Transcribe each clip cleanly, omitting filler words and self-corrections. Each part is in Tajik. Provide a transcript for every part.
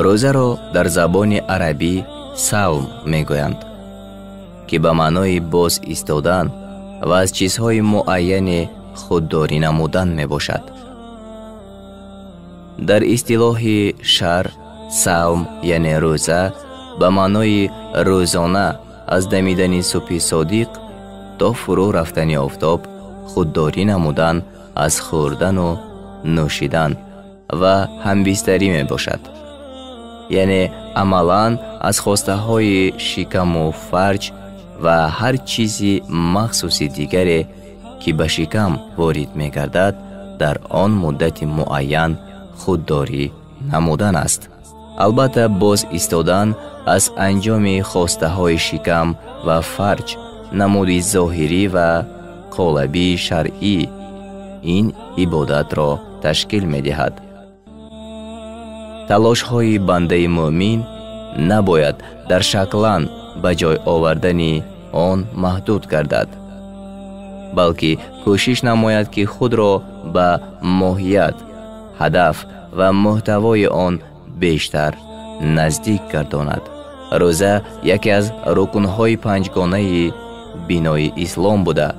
Рӯзаро дар забони арабӣ савм мегӯянд, ки ба маънои боз истодан ва аз чизҳои муайяне худдорӣ намудан мебошад. Дар истилоҳи шаръ савм, яъне рӯза, ба маънои рӯзона аз дамидани субҳи содиқ то фурӯ рафтани офтоб худдорӣ намудан аз хӯрдану нӯшидан ва ҳамбистарӣ мебошад. Яъне амалан аз хостаҳои шикаму фарҷ ва ҳар чизи махсуси дигаре, ки ба шикам ворид мегардад, дар он муддати муайян худдорӣ намудан аст. Албатта, боз истодан аз анҷоми хостаҳои шикам ва фарҷ намуди зоҳирӣ ва қолабии шаръӣ ин ибодатро ташкил медиҳад. Талошҳои бандаи мӯъмин набояд дар шаклан ба ҷой овардани он маҳдуд гардад, балки кӯшиш намояд, ки худро ба моҳият, ҳадаф ва муҳтавои он бештар наздик гардонад. Рӯза яке аз рукнҳои панҷгонаи бинои ислом буда,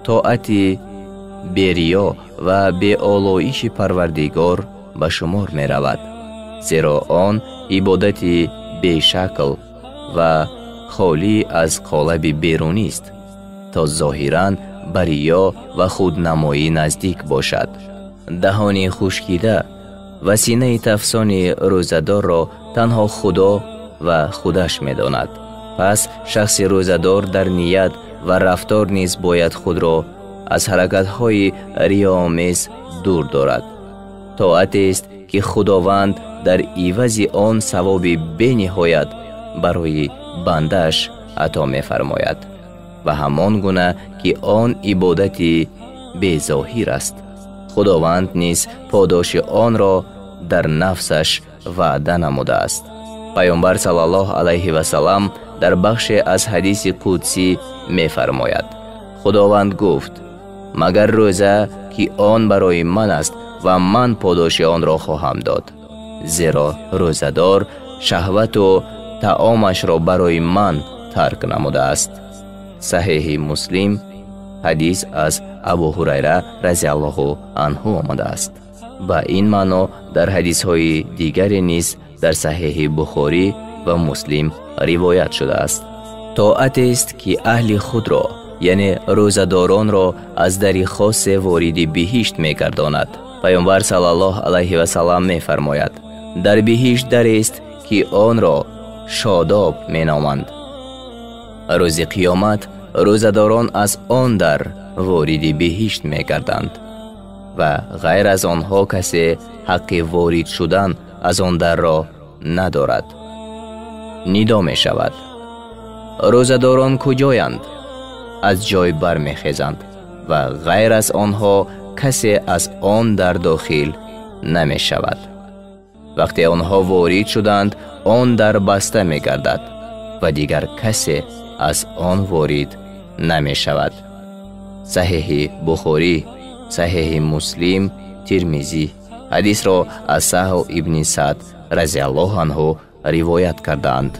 тоати бериё ва беолоиши Парвардигор ба шумор меравад, зеро он ибодати бешакл ва холӣ аз қолаби берунист, то зоҳиран ба риё ва худнамоӣ наздик бошад. Даҳони хушкида ва синаи тафсони рӯзадорро танҳо Худо ва худаш медонад. Пас шахси рӯзадор дар ният ва рафтор низ бояд худро аз ҳаракатҳои риёомез дур дорад. Тоатест, ки Худованд дар ивази он савоби бениҳоят барои бандааш ато мефармояд ва ҳамон гуна ки он ибодати безоҳир аст, Худованд низ подоши онро дар нафсаш ваъда намудааст. Паёмбар саллаллоҳу алайҳи васаллам дар бахше аз ҳадиси қудсӣ мефармояд: Худованд гуфт: магар рӯза, ки он барои ман аст ва ман подоши онро хоҳам дод, зеро рӯзадор шаҳвату таомашро барои ман тарк намудааст. Саҳеҳи Муслим, ҳадис аз Абу Ҳурайра разиаллоҳу анҳу омадааст. Ба ин маъно дар ҳадисҳои дигаре низ дар Саҳеҳи Бухорӣ ва Муслим ривоят шудааст. Тоатест, ки аҳли худро, яъне рӯзадоронро, аз дари хосе вориди биҳишт мегардонад. Паёмбар саллаллоҳу алайҳи васаллам мефармояд: дар биҳишт дарест, ки онро шодоб меноманд. Рӯзи қиёмат рӯзадорон аз он дар вориди биҳишт мегарданд ва ғайр аз онҳо касе ҳаққи ворид шудан аз он дарро надорад. Нидо мешавад: рӯзадорон куҷоянд? Аз ҷой бармехезанд ва ғайр аз онҳо касе аз он дар дохил намешавад. Вақте онҳо ворид шуданд, он дар баста мегардад ва дигар касе аз он ворид намешавад. Саҳеҳи Бухорӣ, Саҳеҳи Муслим, Тирмизӣ. Ҳадисро аз Саҳл ибни Сад разиаллоҳу анҳу ривоят кардаанд.